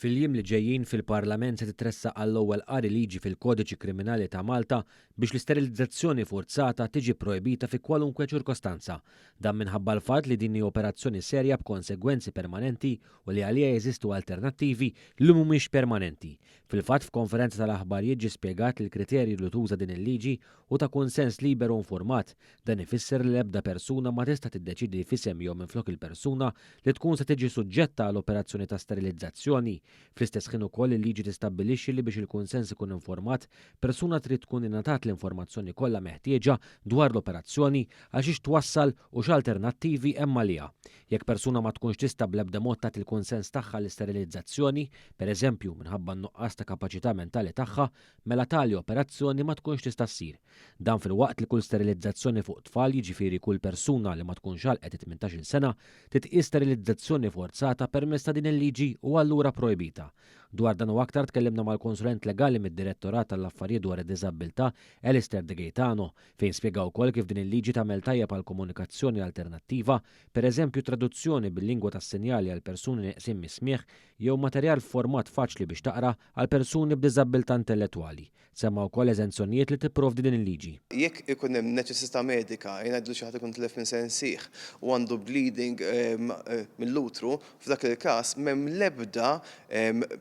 Fil-jiem li ġejjin fil-Parlament se titressaq għall-ewwel qari liġi fil-Kodiċi Kriminali ta' Malta biex l-isterilizzazzjoni forzata tiġi pprojbita fi kwalunkwe ċirkostanza. Dan minħabba l-fatt li din hi operazzjoni serja b'konsegwenzi permanenti u li għaliha jeżistu alternattivi li mhumiex permanenti. Fil-fatt f'konferenza tal-aħbarijiet ġie spjegat li l-kriterji li tuża din il-liġi hu ta' kunsens liberu u nformat. Dan ifisser li l-ebda persuna ma tista' tiddeċiedi f'isem jew minflok il-persuna li tkun se tiġi suġġetta għal operazzjoni ta' sterilizzazzjoni. Fl-istess ħin ukoll il-liġi tistabbilixxi li biex il-kunsens ikun informat, persuna trid tkun ingħatat l-informazzjoni kollha meħtieġa dwar l-operazzjoni, għal xiex twassal u x'alternattivi hemm għaliha. Jekk persuna ma tkunx tista' bl-ebda mod tagħti l-kunsens tagħha għall-isterilizzazzjoni, pereżempju, minħabba n-nuqqas ta' kapaċità mentali tagħha, mela tali operazzjoni ma tkunx tista' ssir. Dan filwaqt li kull sterilizzazzjoni fuq tfal, jiġifieri kull persuna li ma tkunx għalqet it-tmintax-il sena, titqies sterilizzazzjoni forzata permezz ta' din il-liġi u allura projbita. Dwar dan u aktar tkellimna mal-konsulent legali mid-Direttorat għall-Affarijiet dwar id-Diżabbiltà, Alistair De Gaetano, fejn spjega wkoll kif din il-liġi tagħmel tajjeb għal komunikazzjoni alternattiva, pereżempju traduzzjoni bil-lingwa tas-sinjali għal persuni neqsin mis-smigħ jew materjal f'format faċli biex taqra għal persuni b'diżabbiltà intellettwali. Semma wkoll eżenzjonijiet li tipprovdi din il-liġi. Jekk ikun hemm neċessità medika, ngħidu li xi ħadd ikun tilef minn sensih u għandu bleeding mill-utru, f'dak il-każ m'hemm l-ebda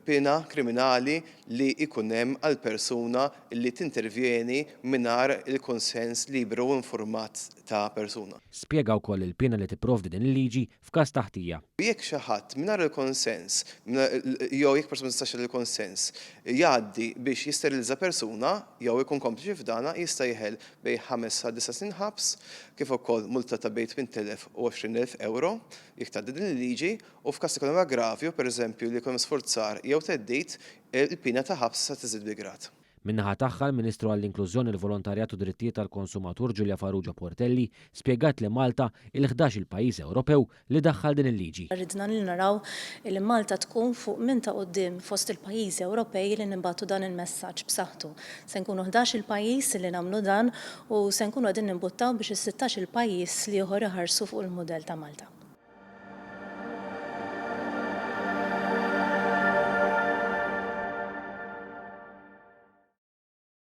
piena kriminali li jkun hemm għal persuna li tintervjeni mingħajr il-kunsens liberu u infurmat ta' persuna. Spjega wkoll il-piena li tipprovdi din il-liġi f'każ ta' ħtija. Jekk xi ħadd mingħajr il-konsens, jew jekk persuna ma tistax tagħti il-konsens, jgħaddi biex jisterilizza persuna jew ikun kompliċi f'dana jista' jeħel bejn ħames sa disa' snin ħabs, kif ukoll multa ta' bejn 8,000 u 20,000 ewro jekk tgħaddi din il-liġi, u f'każ li jkun hemm aggravju, pereżempju li jkun hemm sfurzar jew theddid, il-piena ta' ħabs sa tiżdied bi grad. Min-naħa tagħha, l-Ministru għall-Inklużjoni, il-Volontarjat u Drittijiet tal-Konsumatur Julia Farrugia Portelli spjegat li Malta hi l-ħdax-il pajjiż Ewropew li daħħal din il-liġi. Ridna li naraw li Malta tkun fuq minn ta' quddiem fost il-pajjiżi Ewropej li nibagħtu dan il-messaġġ b'saħħtu. Se nkunu ħdax-il pajjiż li nagħmlu dan u se nkunu qegħdin nimbuttaw biex is-sittax-il pajjiż l-ieħor iħarsu fuq il-mudell ta' Malta.